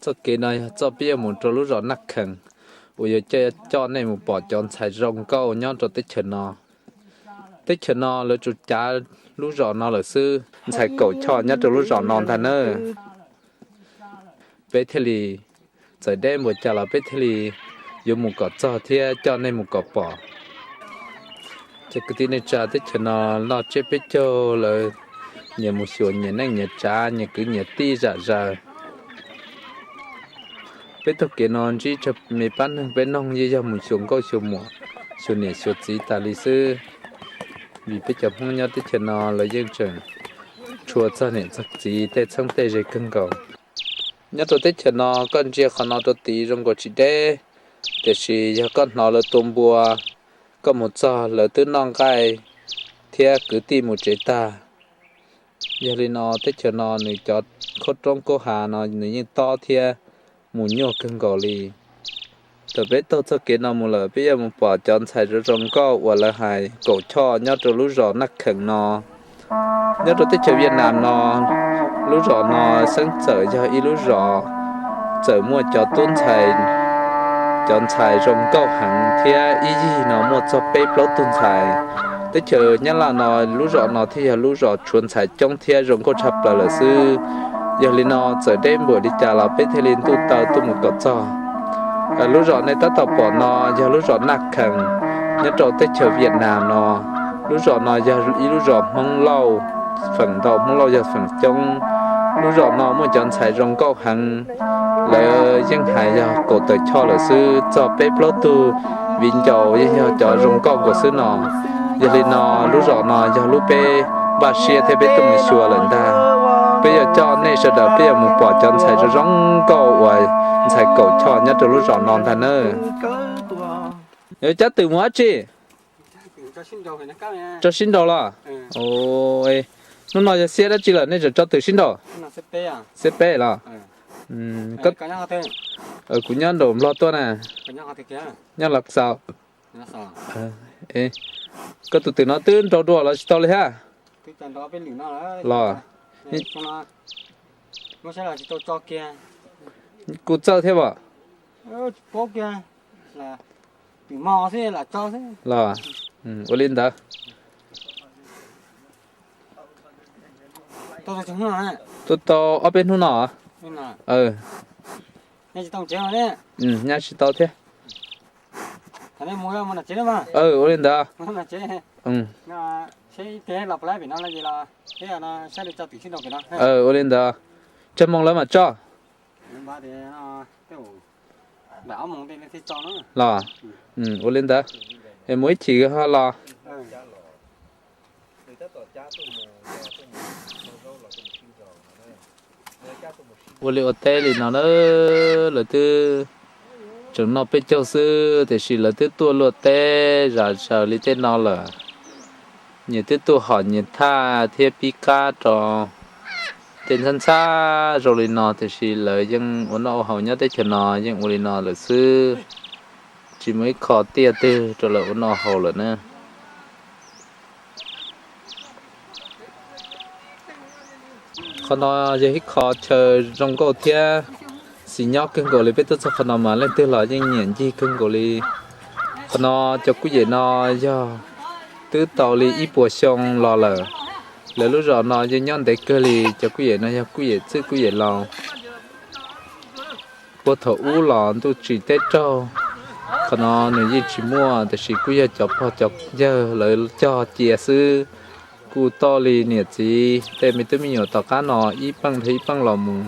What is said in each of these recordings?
Txoj kev no yog txoj peb yuav mus rau lub zos Naj Khees, uas yuav coj nej mus pom cov ntxhais zoo nkauj nyob rau teb chaws no. Teb chaws no lawv tsuas cav lub zos no lawm xwb, ntxhais kaum choj nyob rau lub zos no ntag nawb. Peb thiaj li txawm deb npaum cas los peb thiaj li yuav mus kom txog thiab coj nej mus kom pom. Ces kwv tij neej tsa teb chaws no noj tsiab peb caug lawv nyias mus xyuas nyias neej nyias tsav, nyias kwv nyias tij zam zaws. Peb taug kev no ntsib tsawg me pab neeg peb noog yeej yog mus xyuas nkauj xyuas muam, xyuas niam xyuas txiv tas li xwb. Vim peb cov Hmoob nyob teb chaws no lawv yeej tseem tshua txog niam txog txiv tej txheeb tej ze kawg nkaus. Nyob rau teb chaws no koj ntsia qhov no rau tid zoo nkaus tsis deb, tiam sis yog koj hnov lawv tua npua, koj mus txog lawv twb noj nqaij thiab kwv tij mus tsev tag. Yog li no teb chaws no nws cov khaub roob khaub hav no nws yeej tob thiab mus nyuaj kawg nkaus li. Thaum peb taug txoj kev no mus lawm peb yuav mus pom cov ntxhais zoo zoo nkauj uas lawv hais kaum choj nyob rau lub zos Naj Khees no. Nyob rau teb chaws Viaj Nam no, lub zos no xeeb txawm yog ib lub zos txawm muaj cov tub ntxhais, cov ntxhais zoo nkauj heev thiab ib yig no muaj txog peb plaub tug ntxhais. Teb chaws Nyab Laj no lub zos no thiaj yog lub zos tshuav ntxhais coob thiab zoo nkauj tshaj plaws lawm xwb. Yog li no txawm deb npaum li cas los peb thiaj li ntuj taw tuaj mus kom txog. Lub zos nej tab tom pom no yog lub zos Naj Khees nyob rau teb chaws Viaj Nam no. Lub zos no yog ib lub zos Hmoob Lauj, feem ntau Hmoob Lauj yog feem coob. Lub zos no muaj cov ntxhais zoo nkauj heev, lawv yeej hais yog kaum tawm choj lawm xwb, txog peb plaub tug viv ncaus yeej yog cov zoo nkauj nkaus xwb no. Yog li no lub zos no yog lub peb npaj siab thiab peb tuaj mus xyuas lawm ntag. Peb yuav coj nej sawv daws peb yuav mus pom cov ntxhais zoo zoo nkauj uas ntxhais kaum choj nyob rau lub zos no ntag nawb. Yuav cab twm mus dab tsi? Tso sib nraus los? Hnub no yog xiab dab tsi lawm nej tseem tso twm sib nraus? Xiab peb los? Kuv nyob nraum Nplog tuaj na. Nyob Los Xaus. Koj tus twm no twb nraus dua los tsis tau li thiab? Los kuj txawj thiab as. Los ua li ntawd. Tuaj tau ob peb hnub no. Nyab tsis tau thiab. Ua li ntawd. Ua li ntawd. Tsawg moos lawv mam tso? Los ua li ntawd, es mus ib chim ho los. Ua li ua teb li no na, lawv twb tseem noj peb caug xwb tiam sis lawv twb tuaj luaj teb zam zaws li tej no lawm. Nyias twb tuaj hom nyias thaj thiab pib qab rau tej ntxhab ntxhab zoo li no tiam sis lawv yeej ua noj ua haus nyob teb chaws no yeej ua li no lawm xwb, tsis muaj ib qho tiaj twg rau lawv ua noj haus lawm na. Qhov no yog ib qho chaw zoo nkauj thiab xis nyob kawg nkaus li, peb tuaj txog qhov no mas leej twg los yeej nyiam ncig kawg nkaus li. Qhov no cov kuj yem no yog twb tau li ib puas xyoo los lawm. Lawv lub zos no yeej nyob ntev kawg li, cov kuj yem no yog kuj yem txwj kuj yem laus. Puag thaum ub los ntuj tsim teb raug, qhov no nws yeej tsis muaj, tiam sis kuj yog cov pog cov yawg lawv cog cia xwb. Kuj tau li niam txiv tej me tub me nyuam tom qab no ib peej dhau ib peej los mus,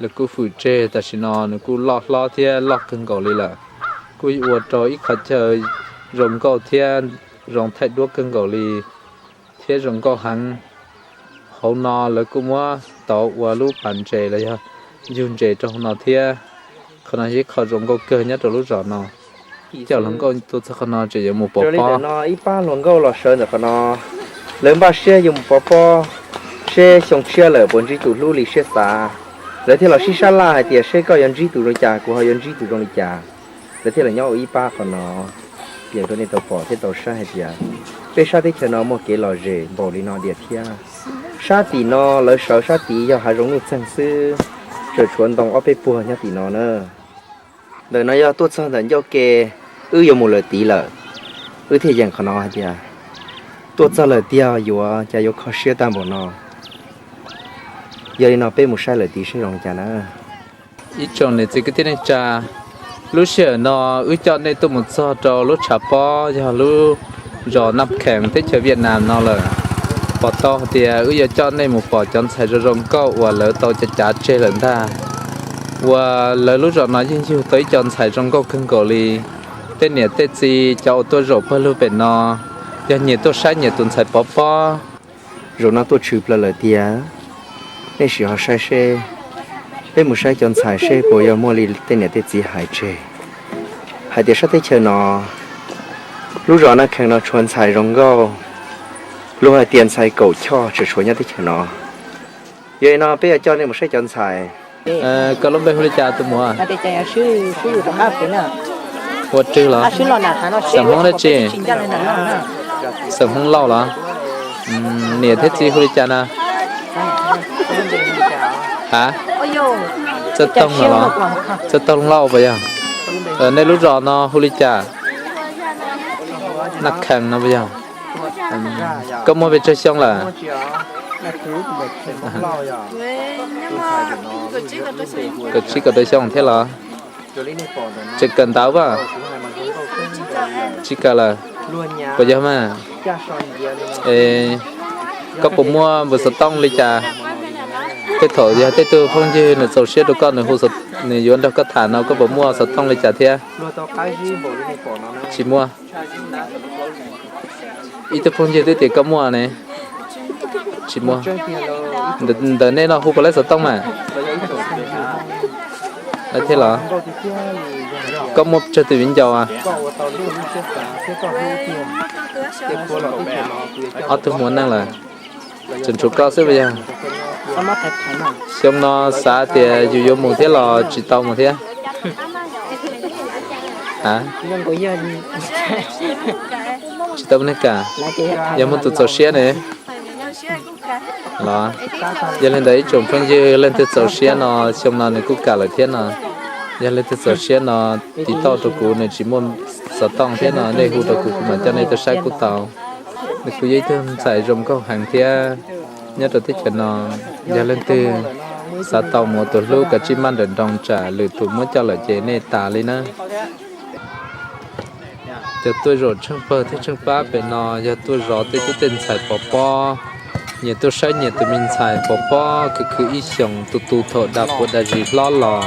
lawv kuj fwm tseg, tam sim no nws kuj loj hlob thiab loj kawg nkaus li lawm. Kuj ua rau ib qhov chaw zoo nkauj thiab zoo thaij duab kawg nkaus li, thiab zoo nkauj heev. Hauv no lawv kuj muab tauv ua lub pas ntses los yog yug ntses rau hauv no thiab. Qhov no yog ib qho zoo nkauj kawg nyob rau lub zos no. Coj hluas nkauj tuaj txog qhov no tseem yuav mus pov pob. Ib pab hluas nkauj los sawv ntawm qhov no, lawv npaj siab yuav mus pov pob seb xyoo tshiab lawm puas ntsib tus hlub li siab xav. Lawv thiaj los sib sab laj hais tias seb koj yuav ntsib tus zoo li cas, kuv ho yuav ntsib tus zoo li cas. Lawv thiaj los nyob ua ib pab qhov no. Yeej rau nej tau pom thiab tau saib hais tias peb sab teb chaws no muaj kev lom zem npaum li no diam thiab. Sab tim no lawv sawv sab tid yog hav zoov nuj txeeg xwb. Tseem tshuav ntoo ob peb puag nyob tim no na. Ntawm no yog tuaj txog ntawm ncauj ke, wb yuav mus lawm tid lawm. Wb thiaj yeem qhov no hais tias tuaj txog lawm tiag, yuav cas yuav kho siab tag npaum no. Yog li no peb mus saib lawm tid seb zoo li cas na. Ib tsoom niam txiv kwv tij neej tsa, lub sij hawm no wb coj nej tuaj mus txog rau lub tshav pob yog lub zos Nam Khees teb chaws Viaj Nam no lawm. Pom tau hais tias wb yuav coj nej mus pom cov ntxhais zoo zoo nkauj uas lawv tau cav cav tseg lawm ntag. Uas lawv lub zos no yeej yug tau ib co ntxhais zoo nkauj kawg nkaus li. Tej niam tej txiv cov uas tuaj zaum pawg lug pem no, yog nyias tuaj saib nyias tus ntxhais pov pob. Zaum no tuaj tshwm plaws lawm tiag, nej sim ho saib seb, peb mus saib cov ntxhais seb puas yog muaj li tej niam tej txiv hais tseg, hais tias sab teb chaws no, lub zos Nam Khees no tshuav ntxhais zoo nkauj, luag hais tias ntxhais kaum choj tseem tshuav nyob teb chaws no. Yog li no peb yuav coj nej mus saib cov ntxhais. Koj lub npe hu li cas tus muam? Ua Rwg los? Xeem Hmoob dab tsi? Xeem Hmoob Lauj los? Niam thiab txiv hu li cas na? Ha? Txawj Toog no los? Txawj Toog Lauj puas yog? Nej lub zos no hu li cas? Nam Khees no puas yog? Koj muaj pes tsawg xyoo lawm? Kaum tsib kaum rau xyoo thiab los? Tseem kawm ntawv as? Tsis kawm lawm. Puas yog mas? Koj puas muaj npus xov tooj li cas? Tej thaum yog tej tug phooj ywg nws txaus siab rau koj, nws yuav nrog koj tham no, koj puas muaj xov tooj li cas thiab? Tsis muaj. Ib tug phooj ywg twb tias koj muaj ne. Tsis muaj. Ntawm nej no hu puas laib xov tooj mas? Laib thiab los? Koj muaj tsawg tus viv ncaus? Ob tug muaj neej lawm. Tseem tshuav koj xwb puas yog? Xyoo no xav tias yus yuav mus thiab los tsis tau mus thiab? Tsis tau mus ne, kam yog muaj tus txaus siab ne. Los, yog li ntawd ib tsoom phooj ywg leej twg txaus siab no xyoo no nws kuj kam lawm thiab no. Yog leej twg txaus siab no tiv tauj rau kuv, nws tsis muaj xov tooj thiab no nej hu rau kuv, kuv mam coj nej tuaj saib kuj tau. Nws kuj yog ib tug ntxhais zoo nkauj heev thiab. Nyob rau teb chaws no, yog leej twg xav tau mus ua tus hlub kav tsij maj nrawm nroos tsam lwm tus muab coj lawm ces nej tas li na. Cov tuaj zaum tsheej pawg thiab tsheej pab pem no yog tuaj zov tej tub tej ntxhais pov pob, nyias tuaj saib nyias tus me ntxhais pov pob khwv khwv ib xyoos, tus tus thaum dag puas dag zis hlob los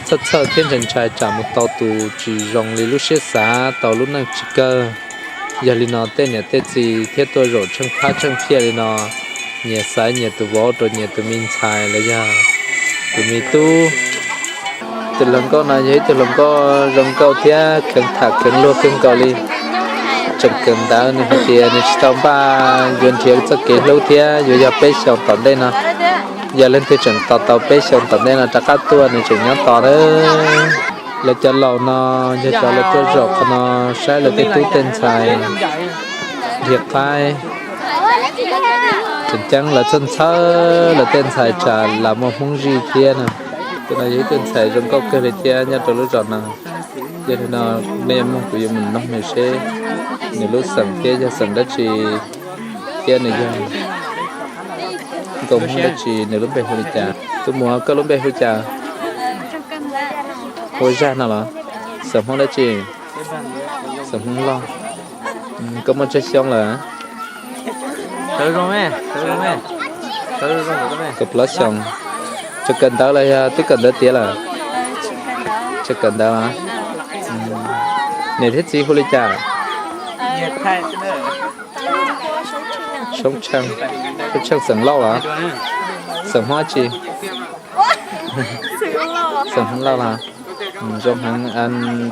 txhawj txhawj thiab ntshai ntshai tsam mus tau tus tsis zoo li lub siab xav, tau lub neej tsis kawg. Yog li no tej niam tej txiv thiaj tuaj zaum tsheej phab tsheej phiaj li no, nyias xaiv nyias tus vauv rau nyias tus me ntxhais los yog tus me tub. Tus hluas nkauj no yog ib tug hluas nkauj zoo nkauj thiab kheev tham kheev luag kawg nkaus li. Tseem kawm ntawv, nws hais tias nws tsis tau npaj yuav nrhiav txoj kev hlub thiab yuav yog peb xyoos tom ntej no. Yog leej twg tseem tos tau peb xyoos tom ntej no rov qab tuaj, nws tseem nyob tos na. Lawv cov laus no yog cov lawv tuaj zaum qhov no saib lawv tej tub tej ntxhais dhia qaib. Tseem ceeb lawv txhawj ntxhawj lawv tej ntxhais tsam lam muaj Hmoob zij thiab no. Tus no yog ib tug ntxhais zoo nkauj kawg li thiab nyob rau lub zos no. Yog li no nej mloog kuv yuav mus noog nws seb nws lub xeem thiab yog xeem dab tsi thiab nws yog nkauj Hmoob dab tsi, nws lub npe hu li cas. Tus muam, koj lub npe hu li cas? Hu Zaj no los? Xeem Hmoob dab tsi? Xeem Hmoob Lauj. Koj muaj tsawg xyoo lawm? Kaum plaub xyoos. Tseem kawm ntawv los yog twb kawm ntawv tiav lawm? Tseem kawm ntawv los? Niam thiab txiv hu li cas? Soob Tsheej. Soob Tsheej xeem Lauj los? Xeem Hmoob dab tsi? Xeem Hmoob Lauj los? Zoo heev.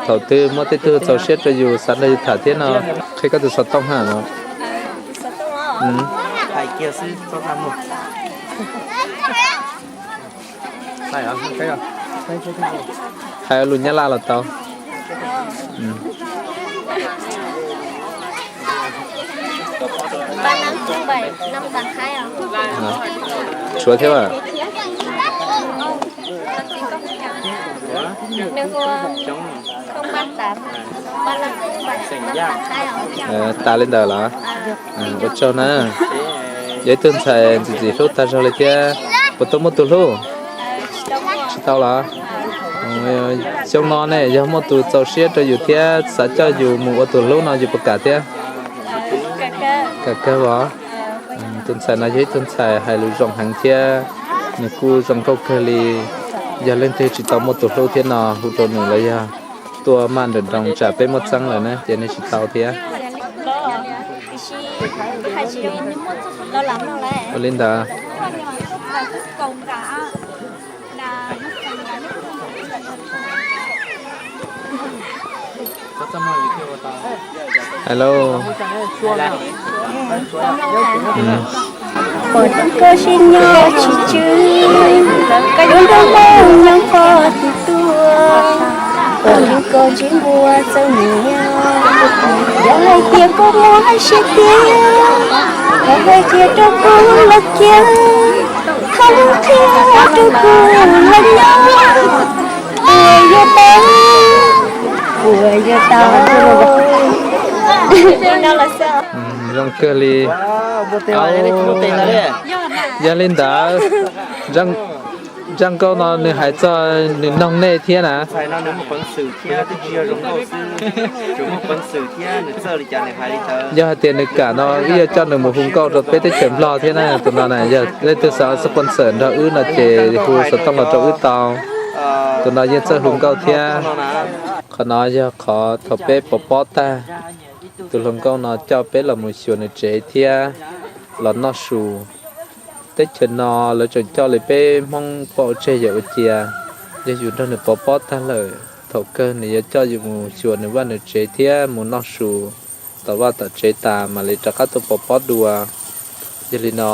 Thaum twg muaj tej tug txaus siab rau yus xav nrog yus tham thiab no, qhia koj tus xov tooj hab. Hais lus Nyab Laj los tau. Tshuav thiab as? Nws hu Thoob Paj Tam, Paj Laj, Paj Laj Thaib os. Tas li ntawd los? Ua tsaug na. Yog ib tug ntxhais ntxim ntxim hlub tag zog li thiab, puas tau muaj tus hlub? Tsis tau los? Xyoo no ne yog muaj tus txaus siab rau yus thiab xav coj yus mus ua tus hlub no yus puas kam thiab? Kam kawg os. Tus ntxhais no yog ib tug ntxhais hais lus zoo heev thiab nws kuj zoo nkauj kawg li. Yog leej twg tsis tau muaj tus hlub thiab no hu rau nws los yog tuaj maj nrawm nroos tsam peb muab txeeb lawm na ces nws tsis tau thiab. Ua li ntawd. Hello. Pom koj sib nyob tsis tsw, koj yuav nrog peb nyob qhov twg tuaj, pom koj ntsib npua txawj niam. Yog hais tias koj muaj hais siab tiag, koj hais qhia rau kuv los cia, koj qhia rau kuv los nyob, puas yuav tau, puas yuav tau. Zoo kawg li. Yog li ntawd, zaj nkauj no nws hais txog nws noog nej thiab na. Yog hais tias nws kam no wb yuav coj nws mus hu nkauj rau peb teb chaws Nplog thiab na. Tus no na yog leej twg xav sponsor nrog wb no ces hu xov tooj los rau wb tau. Tus no yeej txawj hu nkauj thiab. Qhov no yog qhov thaum peb pov pob tag, tus hluas nkauj no coj peb los mus xyuas nws tsev thiab los noj su. Teb chaws no lawv tseem coj li peb Hmoob poj tseg yawm ua cia. Yog yus nrog nws pov pob tag lawm, thaum kawg nws yuav coj yus mus xyuas nws vaj nws tsev thiab mus noj su tom vaj tom tsev tas mam li rov qab tuaj pov pob dua. Yog li no,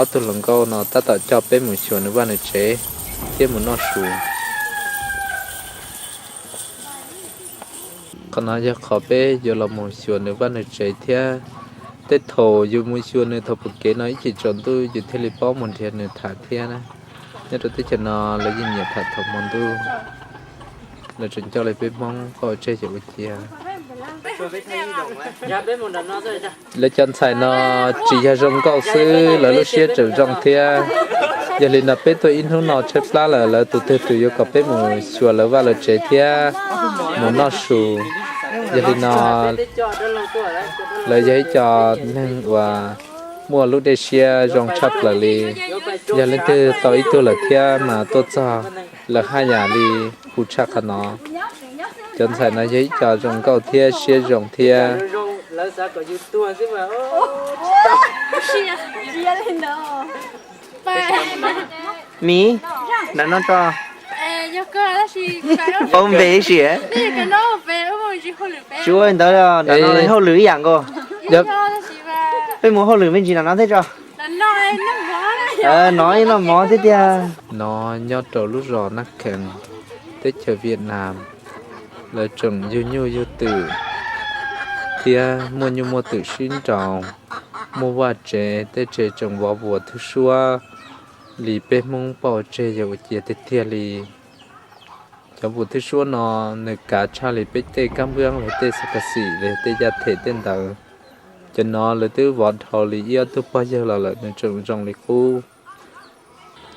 ob tug hluas nkauj no tab tom coj peb mus xyuas nws vaj nws tsev thiab mus noj su. Qhov no yog qhov peb yuav los mus xyuas nws vaj nws tsev thiab. Tej thaum yus mus xyuas nws thaum pom kev no ib chim tsaus ntuj yus thiaj li paub mus nrhiav nws tham thiab na. Nyob rau teb chaws no lawv yeej nyiam tham thaum hmo ntuj. Lawv tseem coj li peb Hmoob poj tseg yawm ua cia. Lawv cov ntxhais no tsis yog zoo nkauj xwb, lawv lub siab tseem zoo thiab. Yog li no peb tuaj ib hnub no tshaib plab lawm, lawv tus twg tus yuav kom peb mus xyuas lawv vaj lawv tsev thiab mus noj su. Yog li no lawv yog ib co neeg uas muaj lub dej siab zoo tshaj plaws li. Yog leej twg tau ib tug lawm thiab mas tuaj txog lawv haj yam li hu tshaj qhov no. Cov ntxhais no yog ib co zoo nkauj thiab siab zoo thiab. Miv, nram no tso. Paub npe ib si. Tsis ua li ntawd, nram no hauj lwm ib yam nkaus. Peb mus hauj lwm me ntsis nram no thiab tso. No noj mov thiab tiag. No nyob rau lub zos Naj Khees, teb chaws Vietnam. Lawv tseem yug nyuj yug twm thiab muaj nyuj muaj twm sib nraus, muaj vaj tsev, tej tsev tseem vov vuas thwj suab li peb Hmoob poj tseg yawm ua cia tiag tiag li. Cov vuas thwj suab no nws kav tshaj li peb tej kab npwab los tej xas kas xim los tej yaj them tej ntawd. Cov no lawv twb vov dhau li ib ob tug pog yawg los lawm nws tseem zoo li qub.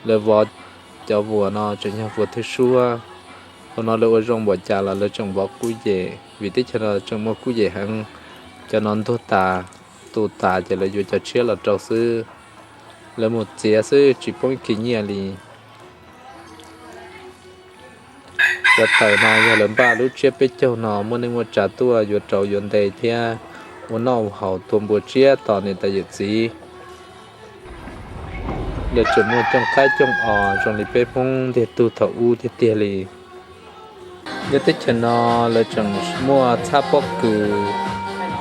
Lawv vov cov vuas no tseem yog vuas thwj suab. Thaum no lawv ua zoo npaum cas los lawv tseem vov kuj yem, vim teb chaws no tseem muaj kuj yem heev. Cov no ntuag tas, tu tas ces lawv yuav cov tshiab los rau xwb. Lawv mus txiav xwb tsis poob ib kis nyiaj li. Cov tawm no yog lawv npaj lub tsiab peb caug no muaj neej muaj tsav tuaj yuav rauv yuav nte thiab ua noj ua haus tua npua tsiab tos niam tais yawm txiv. Lawv tseem muaj cooj qaib cooj os zoo li peb Hmoob ntiag tug thaum ub tiag tiag li. Nyob teb chaws no lawv tseem muaj txhab pob kws,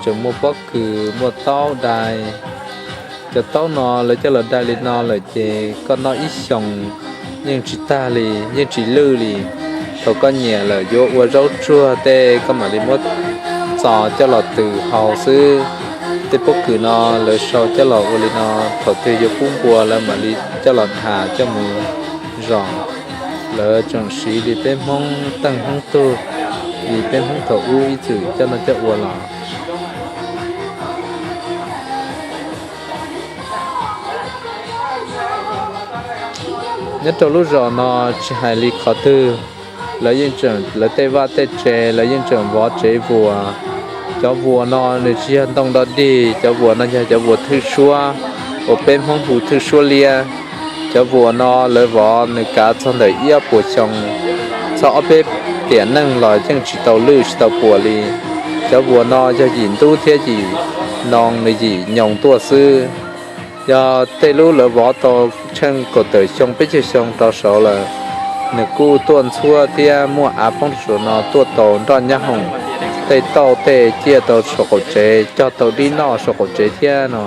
tseem muaj pob kws muaj taub dai. Cov taub no lawv coj los dai li no lawm ces koj noj ib xyoos yeej tsis tag li, yeej tsis lwj li. Thaum koj nyiam lawm yuav ua zaub tsuag tej koj mam li muab txo coj los tws haus xwb. Tej pob kws no lawv sau coj los ua li no, thaum twg yuav pub npua lawv mam li coj los dhas coj mus zom. Lawv tseem siv li peb Hmoob teej Hmoob tug, li peb Hmoob thaum ub ib txwm coj noj coj ua los. Nyob rau lub zos no tsis hais li qhov twg, lawv yeej tseem, lawv tej vaj tej tsev lawv yeej tseem vov tsev vuas. Cov vuas no nws tsis yog ntoo dog dig, cov vuas no yog cov vuas thwj suab uas peb Hmoob hu thwj suab liab. Cov vuas no lawv vov nws kav txog ntawm ib ob puas xyoo, txog ob peb tiam neej los yeej tsis tau lwj tsis tau puas li. Cov vuas no yog yim ntub thiab yim noo, nws yim nyoos tuaj xwb. Yog tej lub lawv vov tau tsheej kaum tawm xyoo peb caug xyoo rov saud lawm, nws kuj tuaj ntxhuab thiab muaj av poob rau saum no tuaj tau nroj nyab hoom, tej tauj tej ciaj tau saum qaum tsev, cog tau dib noj saum qaum tsev thiab no.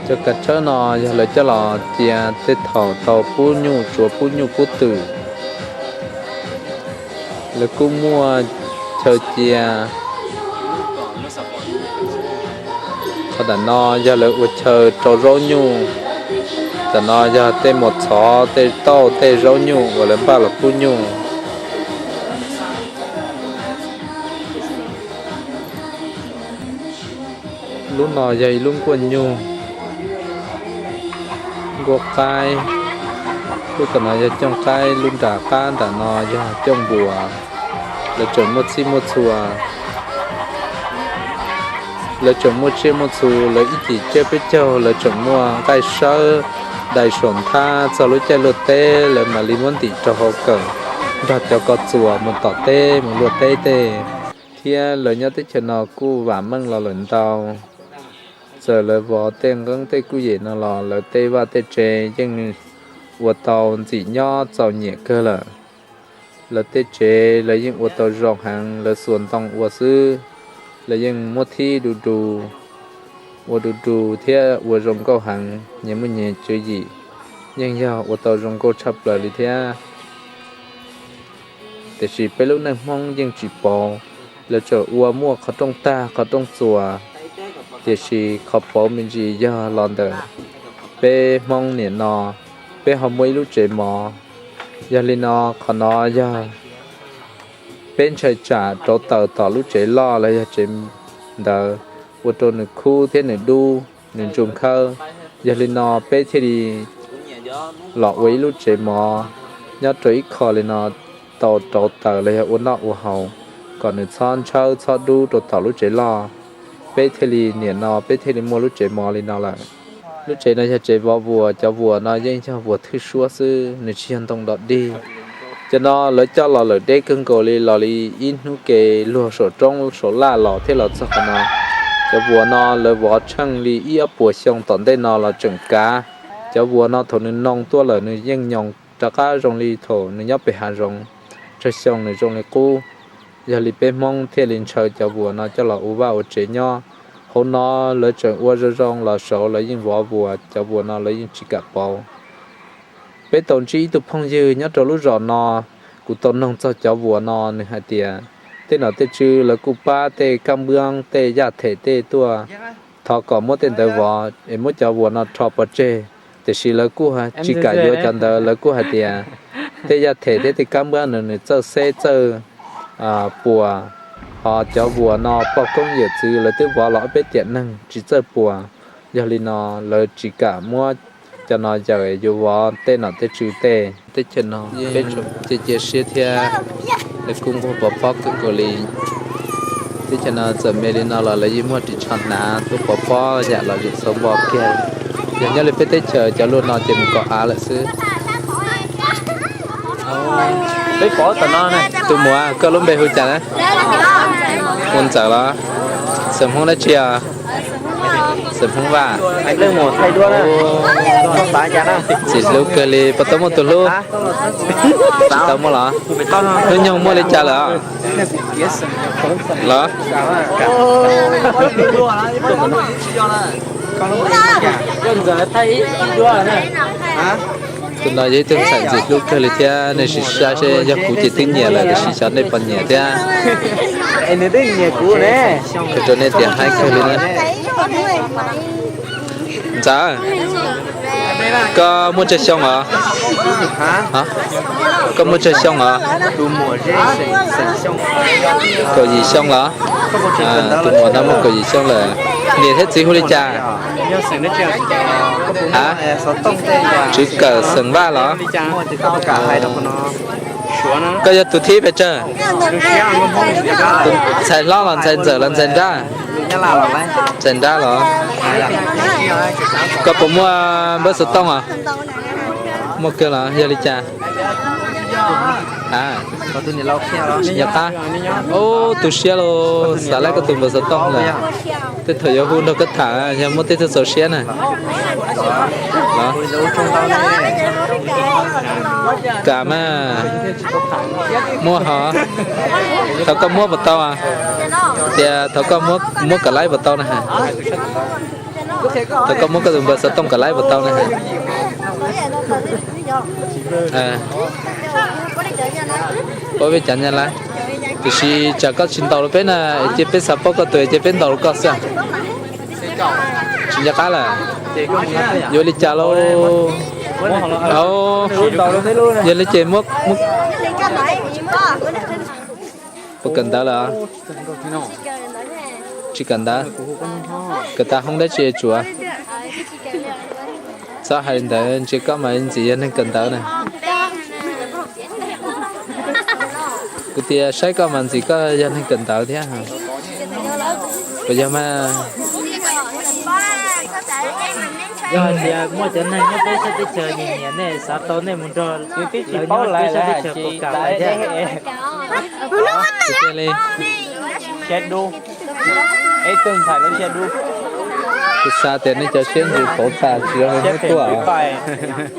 Cov kav tsawb no yog lawv coj los cia tej thaum tau pub nyuj tsuav pub nyuj pub twm. Lawv kuj muaj chaw cia. Qhov ntawm no yog lawv ua chaw rau zaub nyuj. Ntawm no yog tej muas txhov tej tauj tej zaub nyuj uas lawv npaj los pub nyuj. Lub no yog ib lub nkuaj nyuj, nkuaj qaib. Lub tom no yog cooj qaib, lub nram qab nram no yog cooj npuas. Lawv tseem muaj txhij muaj txhua, lawv tseem muaj tsiaj muaj txhu, lawv ib cim tsiab peb caug lawv tseem muaj nqaij sawb dai saum nthab txog lub caij luaj teb lawv mam li muab ntim rau hauv kawm nrog cov ko txuas mus tom teb mus luaj teb tej. Thiab lawv nyob teb chaws no kuj vam meej los lawm ntau. Txawm lawv vov tej nqeeb tej kuj yem no los lawv tej vaj tej tsev yeej ua tau ntxim nyob txaus nyiam kawg lawm. Lawv tej tsev lawv yeej ua tau zoo heev, lawv xuas ntoo ua xwb, lawv yeej muab thib du du, ua du du thiab ua zoo nkauj heev, nyias muaj nyias tswv yim, yeej yog ua tau zoo nkauj tshaj plaws li thiab. Tiam sis peb lub neej Hmoob yeej tsis pauv, lawv tseem ua muaj qhov rooj tag qhov rooj txuas, tiam sis qhov pauv me ntsis yog los ntawm peb Hmoob niam no, peb ho muaj ib lub tsev mov. Yog li no qhov no yog peb ntshai tsam rauv taws tom lub tsev loj los yog tsev ntawd ua rau nws khub thiab nws dub nws ntsuj khawb. Yog li no peb thiaj li los ua ib lub tsev mov nyob rau ib qho li no, tau rauv taws los yog ua noj ua haus kom nws txhob ntshawb txhob dub rau tom lub tsev loj. Peb thiaj li niam no peb thiaj li muaj lub tsev mov li no lawm. Lub tsev no yog tsev vov vuas, cov vuas no yeej yog vuas thwj suab xwb, nws tsis yog ntoo dog dig. Cov no lawv coj los lawm deb kawg nkaus li, los li ib hnub ke luag saum roob saum laj los thiaj los txog qhov no. Cov vuas no lawv vov tsheej li ib ob puas xyoo tom ntej no los tseem kav. Cov vuas no thaum nws noo tuaj lawm nws yeej nyoos rov qab zoo li thaum nws nyob pem hav zoov, tsawg xyoo nws zoo li qub. Yog li peb Hmoob thiaj li ntshaw cov vuas no coj los ua vaj ua tsev nyob. Hauv no lawv tseem ua zoo zoo los saud lawv yeej vov vuas, cov vuas no lawv yeej tsis kam pauv. Peb tau ntsib ib tug phooj ywg nyob rau lub zos no, kuv tau noog txog cov vuas no nws hais tias tej nom tej tswv lawv kuj pab tej kab npab tej yaj them tej tuaj thov kom muab tej ntawd vov es muab cov vuas no rho pov tseg, tiam sis lawv kuj tsis kam yuav cov ntawd, lawv kuj hais tias tej yaj them thiab tej kab npab no nws txawj xeb txawj puas, ho cov vuas no poj koob yawm txwv lawv twb vov los ob peb tiam neeg tsis txawj puas. Yog li no lawv tsis kam muab cov no yawm yuav vov tej nom tej tswv tej. Teb chaws no peb tseem cia cia siab thiab lawv kuj nquag pov pob kawg nkaus li. Teb chaws no txawm me li no los lawv yeej muaj ris tsho hnav tuaj pov pob yam lom zem xauv npo kiag. Yog nyob li peb teb chaws cov luaj no ces mus kaum av lawm xwb. Peb pov tom no ne. Tus muam, koj lub npe hu cas na? Hu Ntxawm los? Xeem Hmoob dab tsi os? Xeem Hmoob Vaj. Txiv hlub kawg li, puas tau muaj tus hlub? Tsis tau muaj los? Hnub nyoog muaj li cas lawm? Los? Tus no yog ib tug ntxhais ntxim hlub kawg li thiab, nej sim saib seb yog kuv ces twb nyiam lawm, tiam sis xyov nej puas nyiam thiab. Kawg rau nej tias haib kawg li na. Ntxawm, koj muaj tsawg xyoo os? Koj muaj tsawg xyoo os? Kaum yim xyoo los? Tus muam no muaj kaum yim xyoo lawm. Niam thiab txiv hu li cas? A, Tswv Kawm xeem Vaj los? Koj yog tus thib pes tsawg? Ntxhais hlob los ntxhais ntxawm los ntxhais nrab? Ntxhais nrab los? Koj puas muaj npawb xov tooj os? Muaj kawg los? Yog li cas? A, tsis nco qab. Ub, tu siab lauj, xav laib koj tus npawb xov tooj lawm. Tej thaum yuav hu nrog koj tham yog muaj tej tug txaus siab na. Kam mas, muaj hos. Thov koj muab puas tau? Tias thov koj muab kom laib puas tau na? Thov koj muab koj tus npawb xov tooj kom laib puas tau na? Pab peb cov Nyab Laj, tiam sis tsam koj tsis ntaus rau peb na, es cia peb xav paub koj tus es cia peb ntaus rau koj xwb. Tsis nco qab lawm. Yuav li cas lauj? Yog li ces muab, puas kawm ntawv lawm? Tsis kawm ntawv. Kawm tas hoob dab tsi tsuav? Txhob hais li ntawd, ntsia koj mas ntxim yog neeg kawm ntawv na. Kuv tias saib koj mas ntxim koj yog neeg kawm ntawv thiab. Puas yog mas? Yog hais tias muaj cov neeg nyob peb sab teb chaws nyiam nyiam nej, xav tau nej mus nrog lawv nyob peb sab teb chaws puas kam thiab? Kuv xav tias nej cov siab ntsws pauv tas tsis zoo tuaj.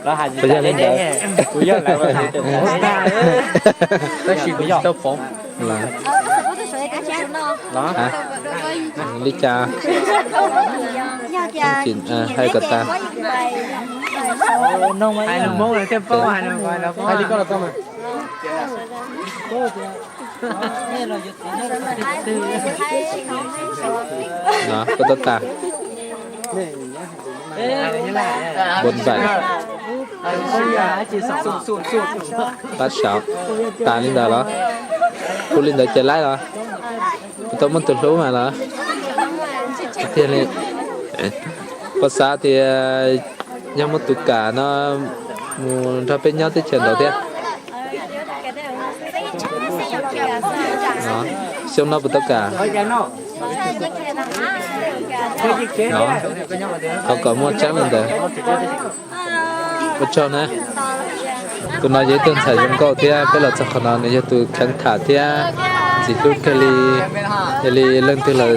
Puas yog li ntawd? Tab sis kuv tsis tau pauv. Li cas? Hais kom tas. Koj tau tas. Npam, pab sav, tas li ntawd los? Hu li ntawd ces laib los? Kuv tau muaj tus hlub mas los? Tiag li. Puas xav tias yog muaj tus kam no mus nrog peb nyob teb chaws nraud thiab? Xyoo no puas tau kam? Thov kom muaj tseeb li ntawd. Ua tsaug na. Tus no yog ib tug ntxhais zoo nkauj thiab peb los txog qhov no nws yog tus kheev tham thiab ntxim hlub kawg li. Yog li leej twg lawv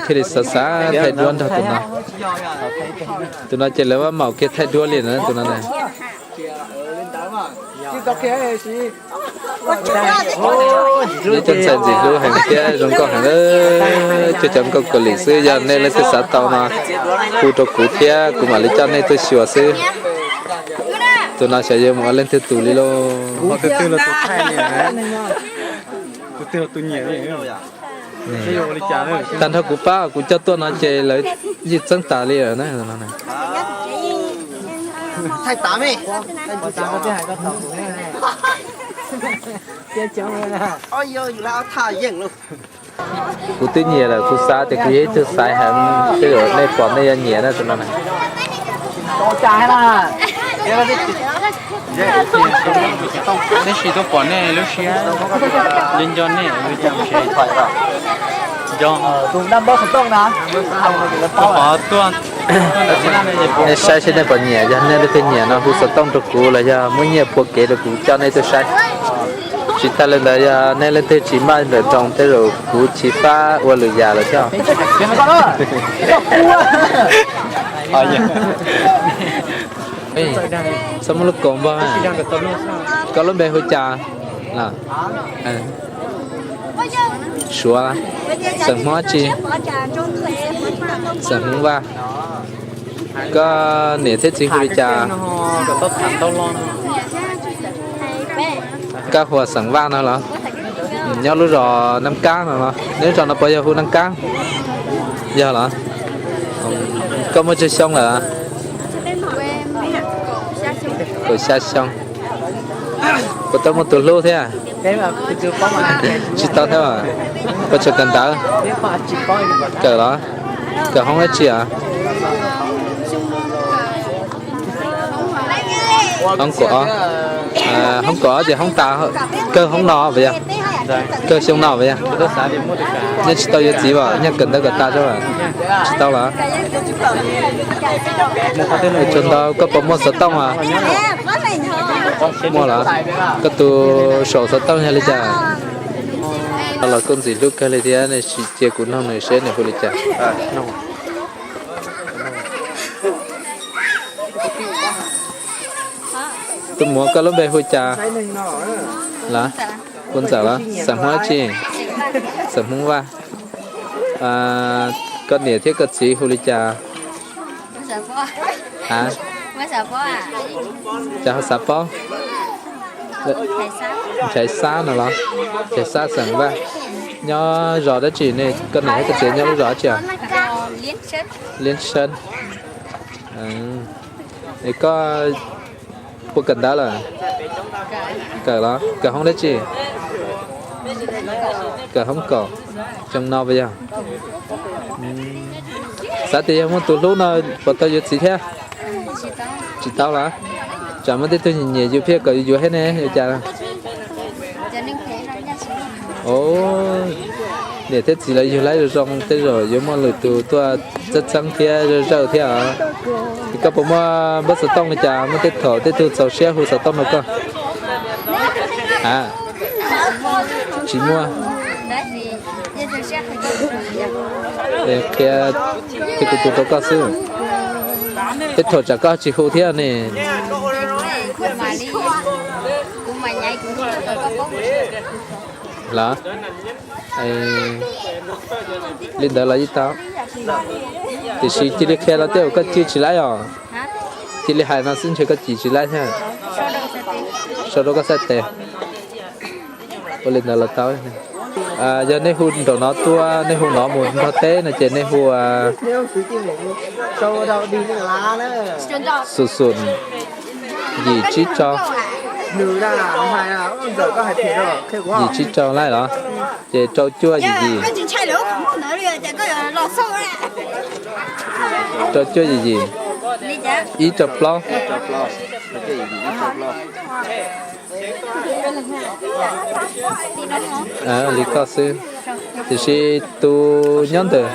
thiaj li xav xav thaij duab nrog tus no. Tus no ces lawv maj mam kiag thaij duab li na tus no na. Ib tug ntxhais ntxim hlub heev thiab zoo nkauj heev, cuag cov nkauj Kaus Lim xwb. Yog nej leej twg xav tau no hu rau kuv thiab kuv mam li coj nej tuaj xyuas xwb. Tus no xyov yuav mus ua leej twg tus li lauj. Tag nrho kuv pab kuv coj tuaj no ces lawv yeej txeeb tas li lawm na. Kuv twb nyiam lawm, kuv xav tias kuv yog ib tug xaiv heev, tej zaum nej pom nej yuav nyiam na tus no na. Tab sis tuaj pom nej lub siab, nco nco nej, nco, tus qhov tuaj, nej saib seb nej puas nyiam, yog nej leej twg nyiam no hu xov tooj rau kuv los yog muab nyiaj phua kev rau kuv coj nej tuaj saib. Tsis tag li ntawd yog nej leej twg tsis maj ntawm nroos tej zaum kuv tsis pab ua lwm yam lawm thiab. Txhob muab lub kaus npog. Koj lub npe hu cas? Suav. Xeem Hmoob tsi? Xeem Hmoob Vaj. Koj niam thiab txiv hu li cas? Koj hu ua xeem Vaj no los? Nyob lub zos Nab Kab no los? Neb lub zos no puas yog hu Nab Kab? Yog los? Koj muaj tsawg xyoo lawm? Kaum xya xyoo. Puas tau muaj tus hlub thiab? Tsis tau thiab. Puas tseem kawm ntawv? Kawm los? Kawm hoob dab tsi os? Hoob kaum ob. Hoob kaum ob ces hoob tas, kawg hoob no puas yog? Kawg xyoo no puas yog? Nyob tsis tau yuav txiv as, nyob kawm ntawv kom tas tso. Tsis tau los? Tsaug ntau. Koj puas muaj xov tooj os? Muaj los? Koj tus saum xov tooj yog li cas? Los koj ntxim hlub kawg li thiab, nej sim cia kuv noog nws seb nws hu li cas. Tus muam, koj lub npe hu cas? Los, hu Ntxawm los? Xeem Hmoob dab tsi? Xeem Hmoob Vaj. Koj niam thiab koj txiv hu li cas? Cas ho xav paub? Nchaiv Xab no los? Nchaiv Xab xeem Vaj. Nyob zos dab tsi ne? Koj niam thiab koj txiv nyob lub zos dab tsi? Liab Sab. Es koj puas kawm ntawv lawm? Kawm los? Kawm hoob dab tsi? Kawm hoob kaum. Xyoo no puas yog? Xav tias yog muaj tus hlub no puas tau yuav txiv thiab? Tsis tau los? Tsam muaj tej tug nyiam nyiam yus thiab kom yus yuav thiab ne, yuav cas? Niam thiab txiv lawv yug laib zoo zoo, tej zaum yuav muaj lwm tus tuaj txeeb txeeb thiab zawj zawj thiab os. Es koj puas muaj npawb xov tooj li cas? Muaj tej thaum tej tug txaus siab hu xov tooj rau koj? A, tsis muaj. Qhia, qhia tus tus rau koj xwb. Tej thaum tsam koj tsis hu thiab ne. Los, li ntawd los yeej tau. Tiam sis cia li qhia los tej uas koj cim tsis laib os. Cia li hais no xwb ntshe koj cim tsis laib thiab. Sau rau koj xav tes. Ua li ntawd los tau. Yog nej hu nraum no tuaj, nej hu no mus nrog teb no ces nej hu xum xum yim tsib rau, yim tsib rau laij los? Ces rau cuaj yim yim. Rau cuaj yim yim, ib rau plaub. Li koj xwb, tiam sis tus nyob ntawm,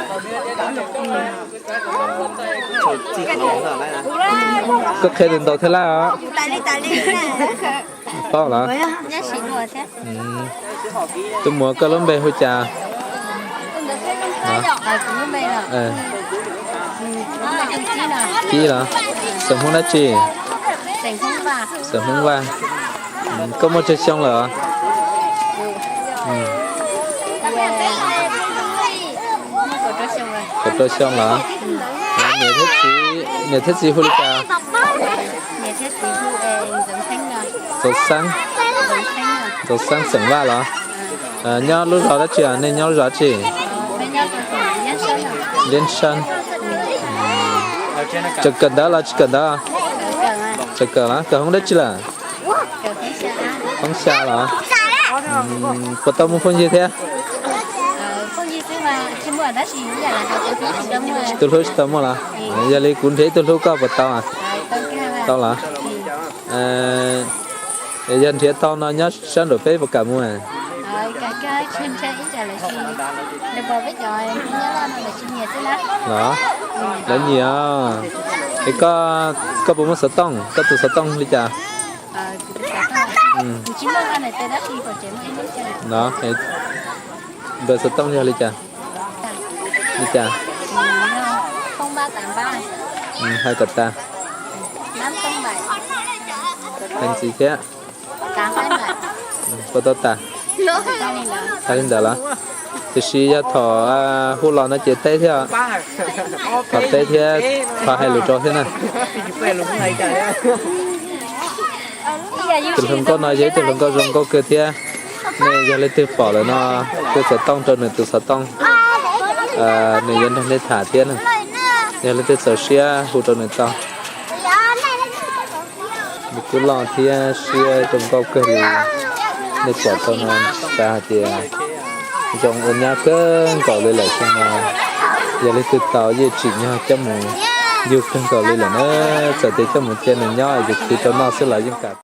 koj qhia ntau thiab laj os. Paub los? Tus muam, koj lub npe hu cas? Kib los? Xeem Hmoob dab tsi? Xeem Hmoob Vaj. Koj muaj tsawg xyoo lawm? Kaum rau xyoo los? Niam thiab txiv hu li cas? Txaus Xeeb. Txaus Xeeb xeem Vaj los? Nyob lub zos dab tsi? Nej nyob lub zos dab tsi? Liab Sab. Tseem kawm ntawv los tsis kawm ntawv? Tseem kawm los? Kawm hoob dab tsi lawm? Hoob xya los? Puas tau muaj phooj ywg thiab? Tsis tu hlub tsis tau muaj los? Yog li kuv nrhiav ib tug hlub koj puas tau? Tau los? Yog nrhiav tau no nyob sab nraum peb puas kam mus? Los, lawv nyiam. Es koj, koj puas muaj xov tooj? Koj tus xov tooj li cas? Npawb xov tooj yog li cas? Li cas? Hais kom tas. Hais ntxiv thiab. Puas tau tas? Tas li ntawd los? Tiam sis yog thaum hu los no ces teb thiab, thaum teb thiab, thaum hais lus rau thiab na. Tus hluas nkauj no yog ib tug hluas nkauj zoo nkauj kawg thiab. Nej yog leej twg pom lawm no, hu xov tooj rau nws tus xov tooj, nws yuav nrog nej tham thiab na. Yog leej twg txaus siab hu rau nws tau. Nws kuj loj thiab siab zoo nkauj kawg li. Nej pom tau no xav hais tias zoo ua nyab kawg nkaus li lawm xwb no. Yog leej twg tau yeej tsim nyog coj mus yug kawg nkaus li lawm na. Txawm tias coj mus cia nws nyob es khwv rau noj xwb los yeej kam.